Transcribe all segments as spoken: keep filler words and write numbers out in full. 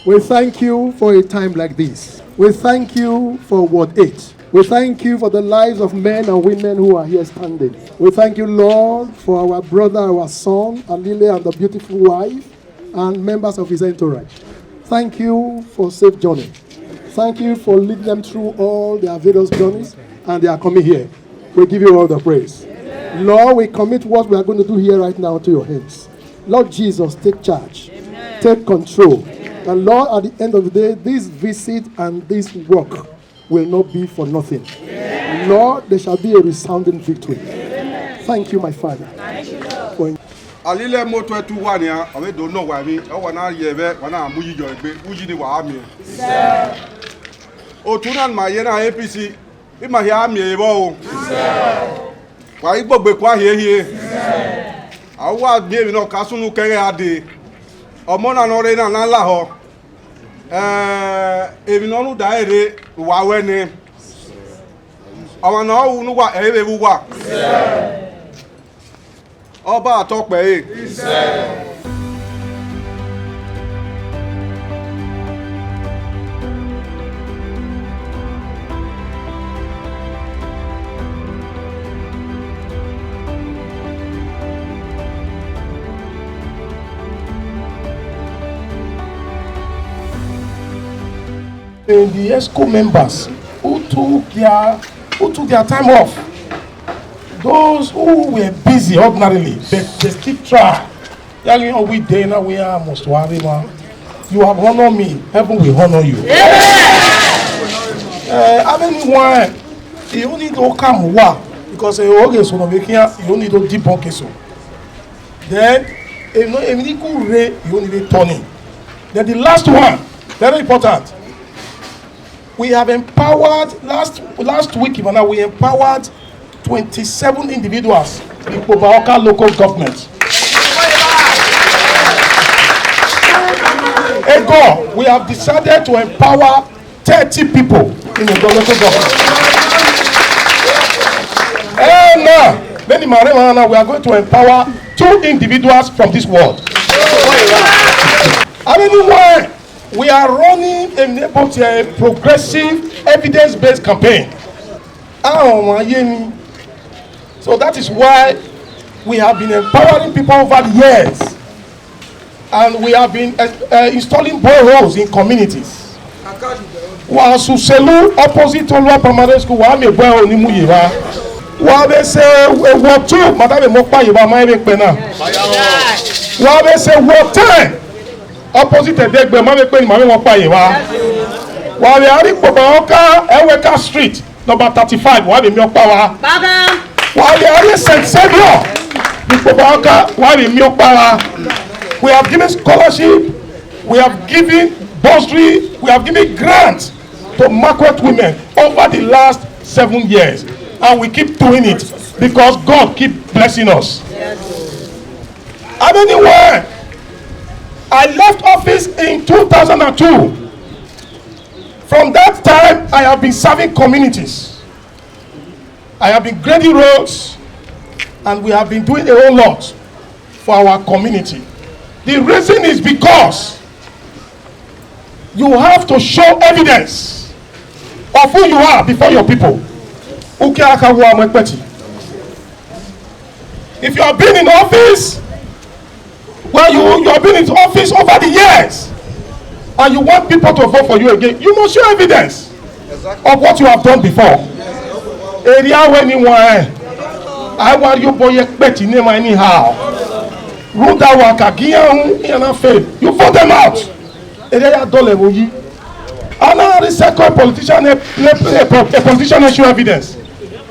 We thank you for a time like this. We thank you for Ward eight. We thank you for the lives of men and women who are here standing. We thank you, Lord, for our brother, our son, Alile, and the beautiful wife, and members of his entourage. Thank you for safe journey. Thank you for leading them through all their various journeys, and they are coming here. We give you all the praise. Lord, we commit what we are going to do here right now to your hands. Lord Jesus, take charge, take control. And Lord, at the end of the day, this visit and this work will not be for nothing. Lord, there shall be a resounding victory. Thank you, my Father. For in Alile moto etu wani a, awe do no wa mi, o wa na ye ve, wa na mu yiyo egbe, uji ni wa mi. Otu na ma ye na A P C, ima hia mi evo o. Wa igbogbe kwa hie hie. Awa mi evi no ka sunu kere ade. Omo na no re na na la ho. Eh, evi no nu da ere wa we ni. Awa na o nu wa ere wu wa. Oba atokpe e. And the EXCO members who took their who took their time off, those who were busy ordinarily, but they still try. Yali on we day now we are most worry man. You have honored me, heaven will honor you. Uh, how many one? You only don't come wa because you okay so no make you only don't debunk so. Then you know you need to re you only be turning. Then the last one, very important. We have empowered last last week, Imana, we empowered twenty-seven individuals in Pobaoka local government. Ego, we have decided to empower thirty people in the local government. And now, many Marema now, we are going to empower two individuals from this world. I mean, why? We are running a, a progressive, evidence-based campaign. Àwọn ayé ni. So that is why we have been empowering people over the years. And we have been uh, uh, installing boreholes in communities. Wa Suselu opposite Olua Primary School, wa mi borehole ni mu yi wa. Wa be se uh, wa two, madam mo pa yi wa ma be pe na. Wa be se wa ten. Opposite Edegbe, ma be pe ni ma be mo pa yi wa. Wa be ari Pobaoka, Eweka Street, number thirty-five, wa be mi opa wa. Baba. Wa be ari Saint Saviour, ni Pobaoka, wa be mi opa wa. We have given scholarship, we have given bursary, we have given grants to market women over the last seven years, and we keep doing it because God keep blessing us. And anyway, I left office in two thousand and two. From that time, I have been serving communities. I have been grading roads, and we have been doing a whole lot for our community. The reason is because you have to show evidence of who you are before your people. Uke aka wo amekpeti. If you have been in office, well, you, you have been in office over the years, and you want people to vote for you again, you must show evidence of what you have done before. Area when you want, I want you boy expect in name anyhow. Rule that work again, you know, fail. You vote them out. Area ya dole wo yi. Ana recycle politician a, a, a, a politician issue evidence.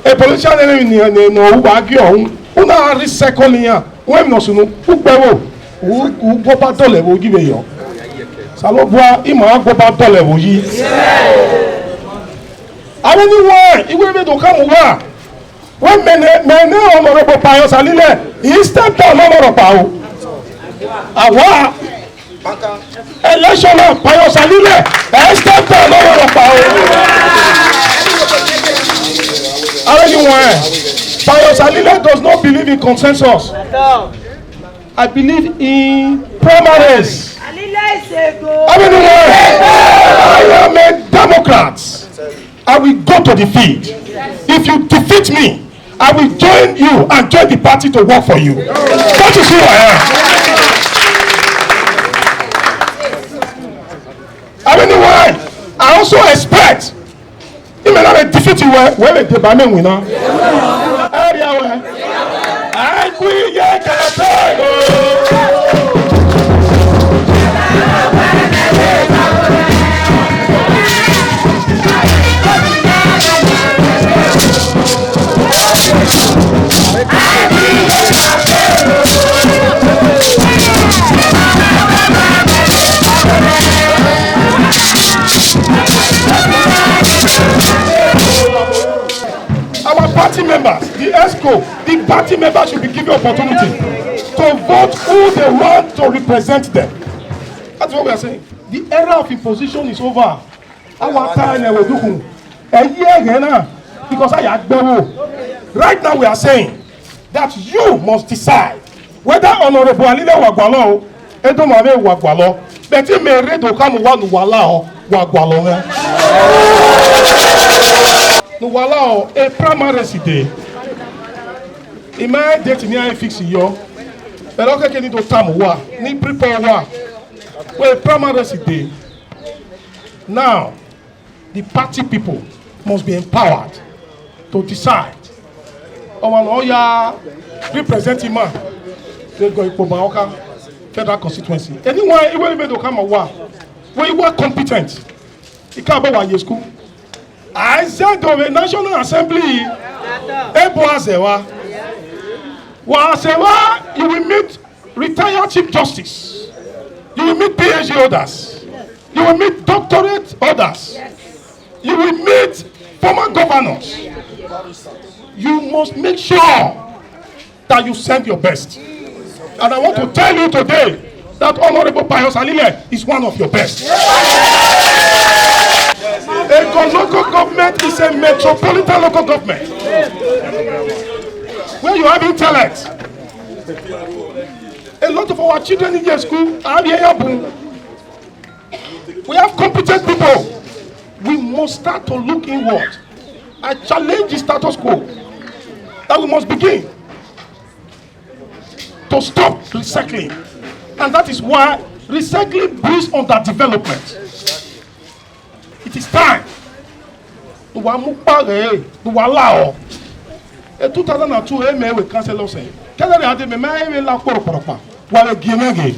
A politician ni ni ni no wa gi ohun. Una recycle ni ya. When no sunu, u pe wo. U u go ba dole wo gi be yo. Salo bua ima go ba dole wo yi. Awe ni wa iwe be do ka mu wa. When many many honorable Pius Alile, he stepped down honorable Pao. Awa election of Pius Alile, he stepped down honorable Pao. Awe ni wa. Pius Alile does not believe in consensus. I believe in primaries. Years ago. I mean, I am a Democrat. I will go to the field. If you defeat me, I will join you and join the party to work for you. That is who I am. I mean, why? I also expect Ime na me defeat you, eh? Where the ba me win now? Area where? I quit your campaign. Our party members, the EXCO, the party members should be given opportunity to vote who they want to represent them. That's what we are saying. The era of imposition is over. Our time, eh, we do. Eh, yeah, yeah, nah. Because I agbero. Right now we are saying that you must decide whether Honorable Alile Wagwalo, Edomame Wagwalo, Betty Mere Dokamu Wanu Wala o Wagwalo. Nuwala o, a primary city. In my date, ni I fix yo. But okay, can you do Tamuwa? Ni prepare wa. Well, primary city. Now, the party people must be empowered to decide. Ọmọ lọ ya represent him man. They go Ikpoba Oka federal constituency. Anyone, even if they come wa, we were competent. He can't go wa school. I said of a National Assembly, Ebo Azewa. Wa Azewa, you will meet retired Chief Justice. You will meet PhD holders. You will meet doctorate holders. You will meet former governors. You must make sure that you send your best. And I want to tell you today that Honorable Pius Alile is one of your best. A local government is a metropolitan local government where you have intellect. A lot of our children in your school are here. We have competent people. We must start to look inward. I challenge the status quo that we must begin to stop recycling. And that is why recycling brings underdevelopment. It is time. Wa mu pa re, wa la o. E two thousand and two, e me we cancel ose. Kele re ade me, me e me la kporo kporo pa. Wa le gi me ge.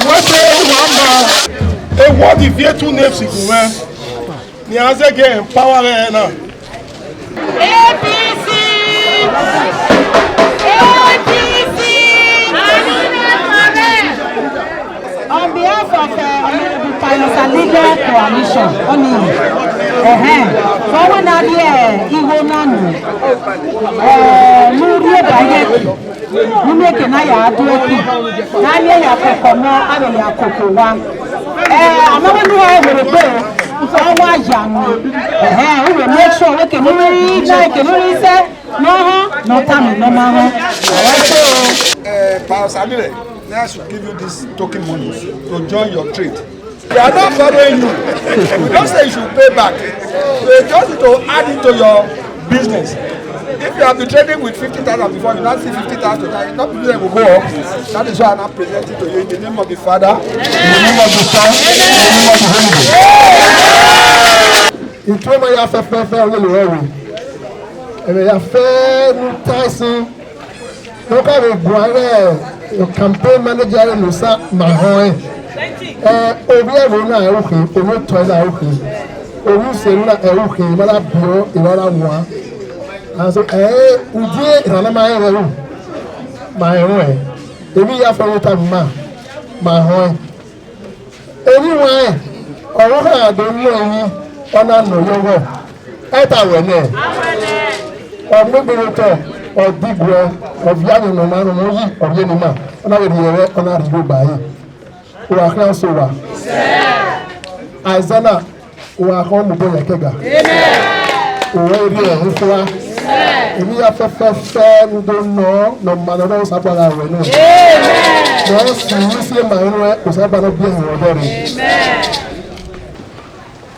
Wa se wa ma. E wo di vie tu ne si ku me. Ni a ze ge empower re na. A P C! A P C! On behalf of, uh, Honorable Pius Alile Coalition, Oni, uh-huh. So when I hear Iwo Nanu, uh, Nuri Bayeki, Nuri Eke na ya adu eki, na ya ya kokomo, abe ya kokowa. Eh, amaba ni ha were be, so wa ya no. Eh, we will make sure we can Nuri na, can Nuri say, no, huh? No time, no, mama. Uh, Pius Alile, now I should give you this token money to join your trade. We are not following you. We don't say you should pay back. We just need to add it to your business. If you have been trading with fifty thousand before, you now see fifty thousand, that not business will go up. That is why I now present it to you in the name of the Father, in the name of the Son, in the name of the Holy Ghost. Ìtumọ̀ ya fẹ́fẹ́fẹ́ wílò ẹ̀rù. Ẹ̀rẹ̀ ya fẹ́ nu táìsì. Nunca me buare, your campaign manager no sa ma ho e. Eh, obi e ro na e ro ke, o no to na e ro ke. O ru se na e ro ke, ma la bio, e ma la wa. And so, eh, u die e na ma e ro. Ma e ro e. Ebi ya fo ta ma. Ma ho e. Anyway, ọ̀rọ̀ ha do nlo yi, ọ na nọ yọwọ. Ẹta wẹ nẹ. Ọgbẹgbẹrẹ tọ, ọdiguẹ, ọviani nọ ma nọ yi, ọviani ma, ọ na wẹ rẹ, ọ na ri yo ba yi. Wa kran so wa. Aizana, wa kọ mu bo yẹ kẹga. Òwe rí ẹ̀ ń fura. Èmi yà fẹ́fẹ́fẹ́ ń dó nọ, nọ ma nọ, nọ sábà ra rẹ̀ náà. Wọ́n sì ń ṣe màá rẹ kò sábà lọ bí ẹ̀yìn ọ̀dọ́ rẹ̀.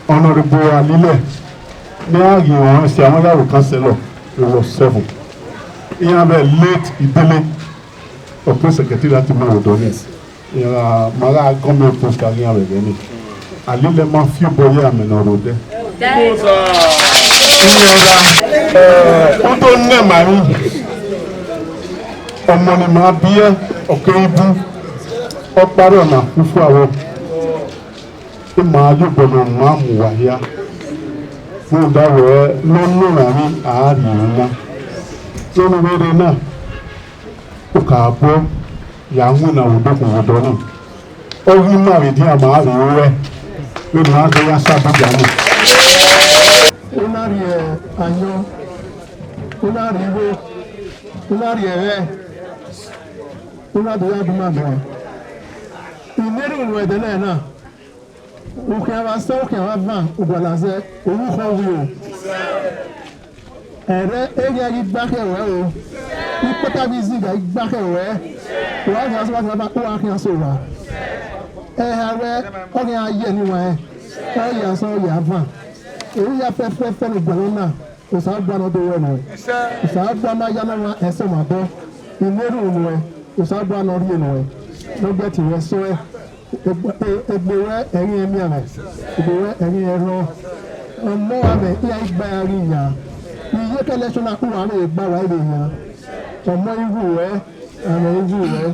Honorable Alile, ní ààyè wọn ṣe àwọn yàrá kan ṣẹlọ, it was seven. Ìyá bẹ́ẹ̀ late Ìdílé, ọ̀pọ̀ secretary láti máa wò dọ́nìs. Ìyá màrá gọ́ọ̀mẹ̀ntì post àríyá rẹ̀ rẹ̀ ni. Alile máa fi bọ́yé àmì náà rò dẹ́. Ìyá ó tó nẹ̀ màá rí. Ọmọ ni màá bí ẹ́, ọ̀kẹ́ ibú. Ọ parí ọ̀nà fúfú àwọn. Ị ma ajụ bọnọ ma mụ wahịa. Mụ dawe n'ọnụ na anyị aarị na. N'ọnụ were na ụka abụọ ya nwụ na ụdọ kụ ụdọ nụ. Ohi mmadụ dị ama arị uwe. Wee ma agụ ya sabu ga nụ. Ụnarị anyọ. Ụnarị iwe. Ụnarị ewe. Ụnarị ya bụ mmadụ. Inere ụlọ edele na. Uke wa se uke wa van ugwalaze uruho wi o. Ere ege gi gbake we o. Ipata bi ziga igbake we. Wa ga so wa ga ba wa kan so wa. E ha we o ga ye ni wa e. O ya so ya van. E ya pe pe pe ni gwalona. Osa gba no do we no. Osa gba ma ya na wa ese ma do. Ineru no e. Osa gba no ri no e. No get we so e. Egbe wẹ ẹ̀rín ẹ̀mí rẹ̀, egbe wẹ ẹ̀rín ẹ̀rọ. Ọmọ wa mẹ, ìyá ìgbà ya rí ìyá. Iye kẹlẹ sọ náà kó wà á lè gbà wá lè yá. Ọmọ ihu rẹ, àmọ ihu rẹ.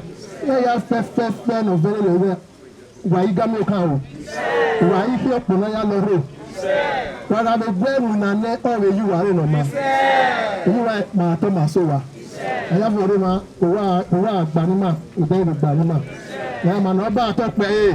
Ẹ yà fẹfẹfẹ nà fẹlẹ lè rẹ. Wà á yí gámẹ kan o. Wà á yí kí ọpọ náà yá lọ rò. Wà á lè gbẹ ẹrù nà nẹ ọrẹ yìí wà á lè nà má. Èyí wà á máa tọ́ màá sọ wà. Aya vọrọ ma, owa owa agbanima, ode ere gbanima. Ya ma na ọba atọ pẹ e.